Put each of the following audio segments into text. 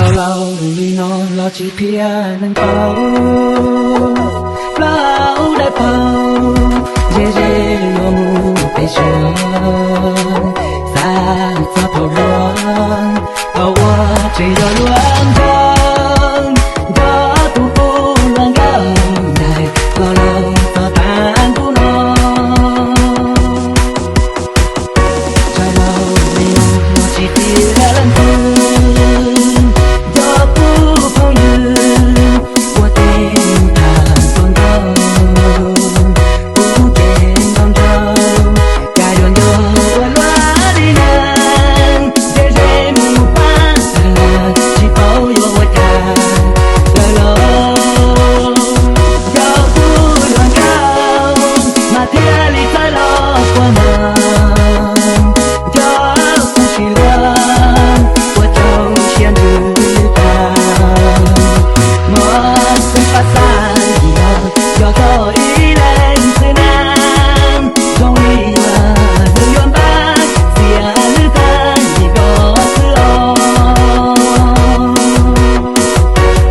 Laus laus li no los tsis qhia neeg paub, plaub daim paug ze ze yuav mus pem suav, xav txog thaum hluas, thaum uas tseem yog hluas nkauj, nco tus qub hluas nkauj ntawd los laus txog tav ntuj no. Tsis qhia leej twg, nco kuv phooj ywg, ua teb mus tham tuaj nrog, kuv ces nrog nrog, cas yuav nco ua luaj li neeg, ze ze mus pab tag, tsis paub yuav ua cas lawm los. Nco kuv hluas nkauj mas thiaj li txawj los kua muag, nco kuv sim luag ua rau siab ntsws tag. Muaj xeeb pab xaj yim los yog koj ib leeg xwb na, zoo li mas nws yuav npab txias lwb tag yim nrog xwb os.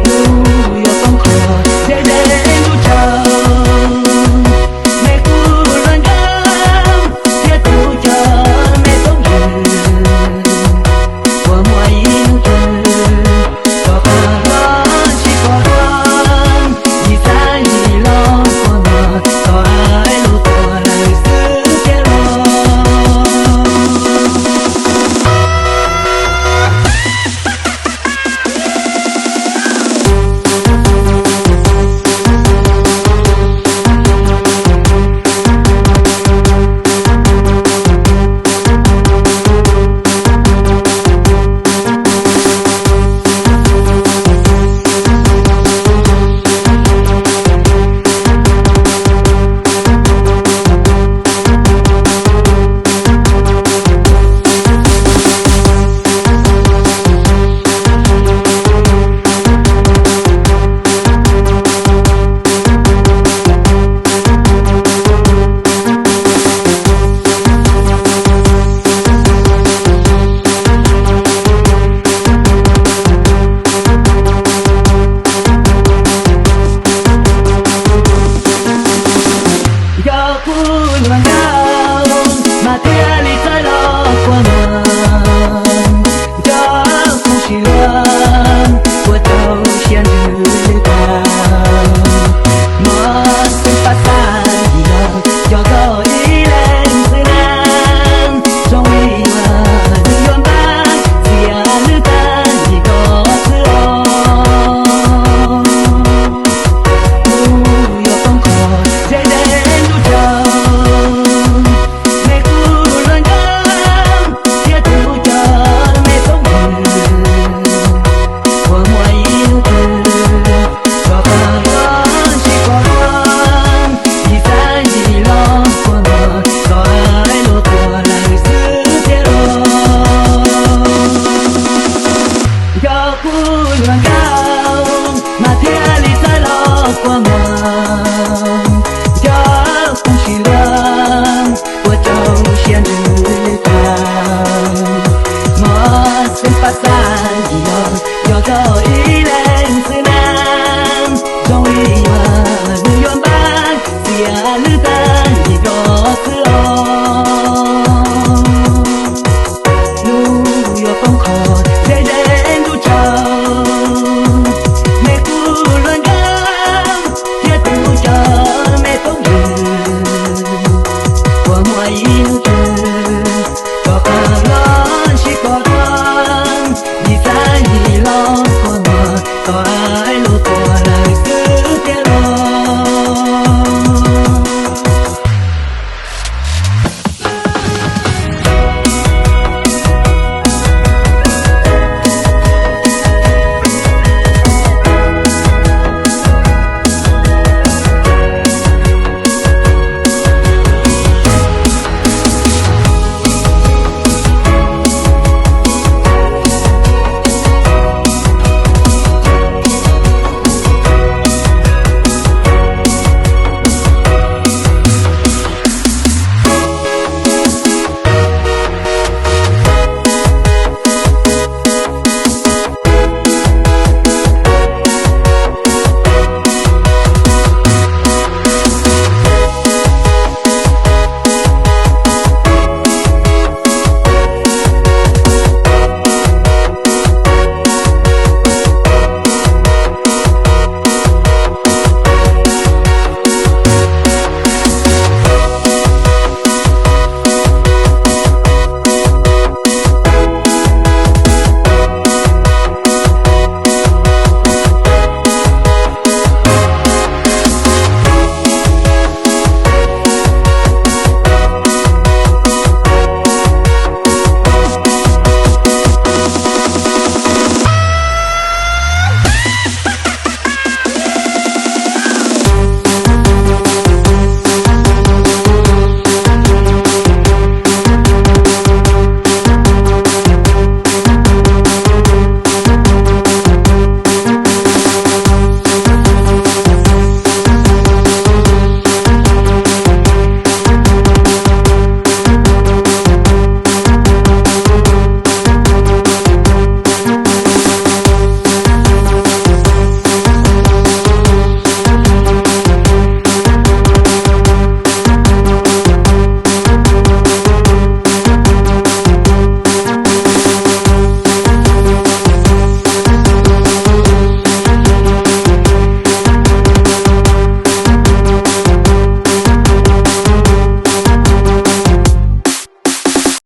Ntuj yuav poob qho ze ze ntuj tsaus, me kuv hluas nkauj thiab kuv cov me phooj ywg, uas muaj ib hnub twg kom pom los tsis pom dua, yim xav yim los kua muag, kom hais lus tuag lawm xwb thiaj los. Nco kuv hluas nkauj mas thiaj li txawj los kua muag, nco kuv sim luag ua rau siab ntsws tag. Muaj xeeb pab xaj yim los yog koj ib leeg xwb na, zoo li mas nws yuav npab txias lwb tag yim nrog xwb os. Ntuj yuav poob qho ze ze ntuj tsaus, me kuv hluas nkauj thiab kuv cov me phooj ywg, uas muaj ib hnub twg kom pom los tsis pom dua, yim xav yim los kua muag, kom hais lus tuag lawm xwb thiaj los. Nco kuv hluas nkauj mas thiaj li txawj los kua muag, nco kuv sim luag ua rau siab ntsws tag. Muaj xeeb pab xaj yim los yog koj ib leeg xwb na, zoo li mas nws yuav npab txias lwb tag yim nrog xwb os. Ntuj yuav poob qho ze ze ntuj tsaus, me kuv hluas nkauj thiab kuv cov me phooj ywg, uas muaj ib hnub twg kom pom los tsis pom dua, yim xav yim los kua muag, kom hais lus tuag lawm xwb thiaj los.